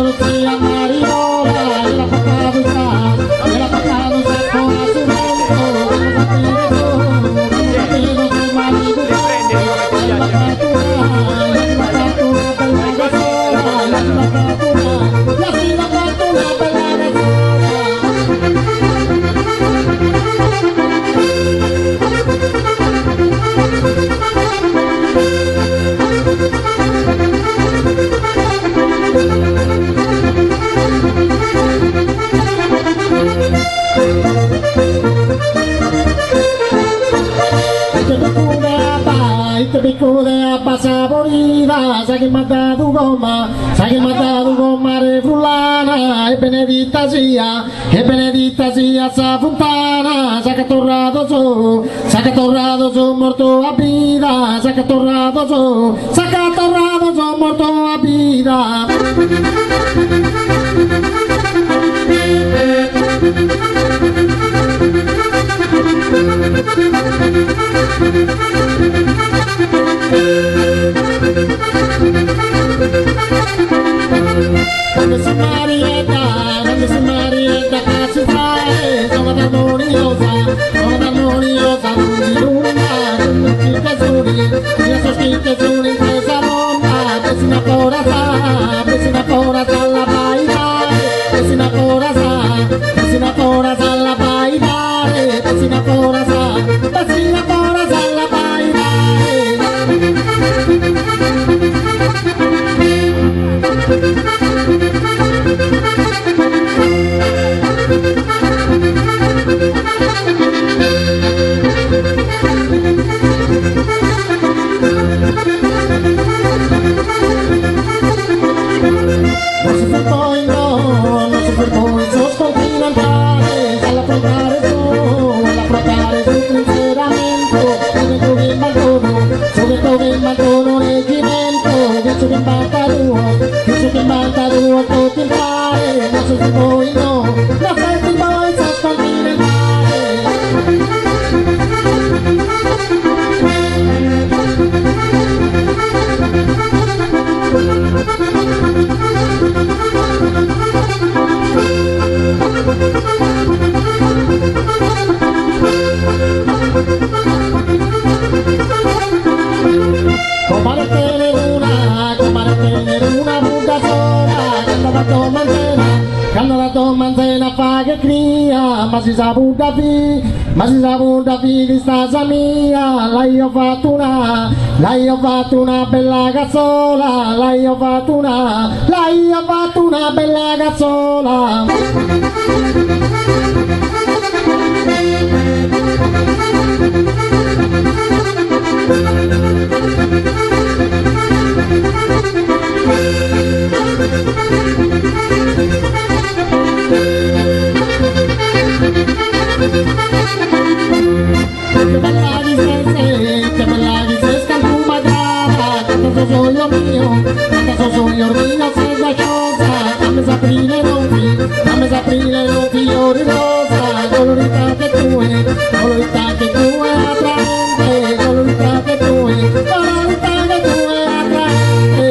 Riprendi come ti piace a te. Ma i colpi è la martellata. Ite bicu de abba saporida, sa chi m'at dadu gomma, sa chi m'at dadu comare frullana, e beneditta sia, e beneditta sia sa funtana, sa ch'at torradu su, sa ch'at torradu su mortu a bida, sa ch'at torradu su, sa ch'at torradu su mortu a bida. Cando si Marietta, cando si Marietta ca si trae, sonat armoniosa, sonat armoniosa, donzi luna, cun chi che suni, e sos chi che suni in sa ronda, bessina foras, bessina foras all'abbaidare, bessina foras, bessina foras all'abbaidare, bessina foras, bessina foras all'abbaidare. No si fermò no, no si fermò in sos continentales all'affrontare su, all'affrontare su trincheramento, su chimbantuno, su chimbantuno reggimento, che su chimbantaduo, che su chimbantaduo tutti impare, no si fermò no, no si fermò in sos continentales. Comare tener una, comare tener una buca sola, cando la tomanzena, cando la tomanzena fa che cria, ma si sa pudda fi, ma si sa pudda fi di stasa mia, l'hai fatto una, l'hai fatto una bella cazzola, l'hai fatto una, l'hai fatto una bella cazzola. Che bella di se, che bella di se, canto magrada, canto so sogno mio, canto so sogno mio, se da cosa, a me s'aprile non fi, a me s'aprile non fiori rosa, colorita che tu è, colorita che tu è attraente, colorita che tu è, colorita che tu è attraente.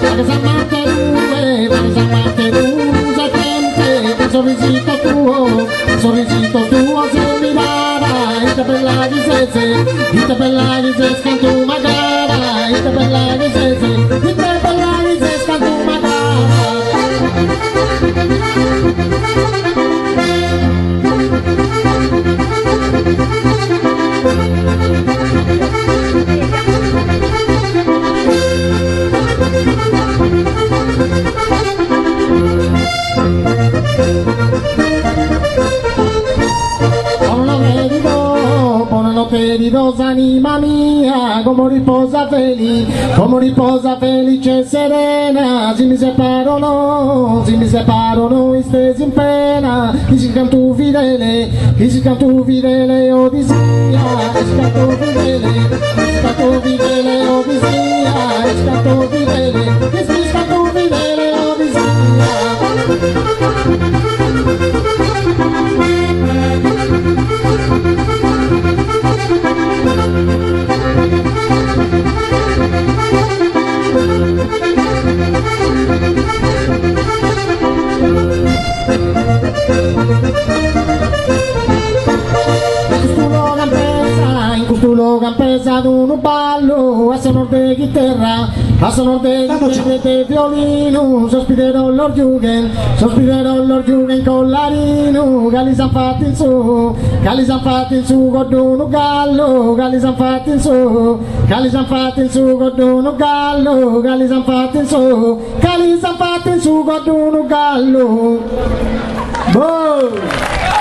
Ma che s'ammate due, ma che s'ammate due, serpente, il sorrisito tuo, il sorrisito tuo se mi dava, e te bella di sese, e te bella di sese, canto magara, e te bella di sese, e te bella di sese, canto magara. Queridos, anima mia, como riposa feliz, como riposa felice e serena, se mi separo no, se mi separo no, estés in pena, e si canto fidele, e si canto fidele, odisea, e si canto fidele, e si canto fidele, odisea. Ch'an pesadu unu ballu a sonos de chiterra, a sonos de chiterra e de violinu, sos pideros los giughen, sos pideros los giughen collarinu, ca lis an fatu in su, ca lis an fatu in su coddu unu gallu, ca lis an fatu in su, ca lis an fatu in su coddu unu gallu, ca lis an fatu in su, ca lis an fatu in su coddu unu gallu. Boh!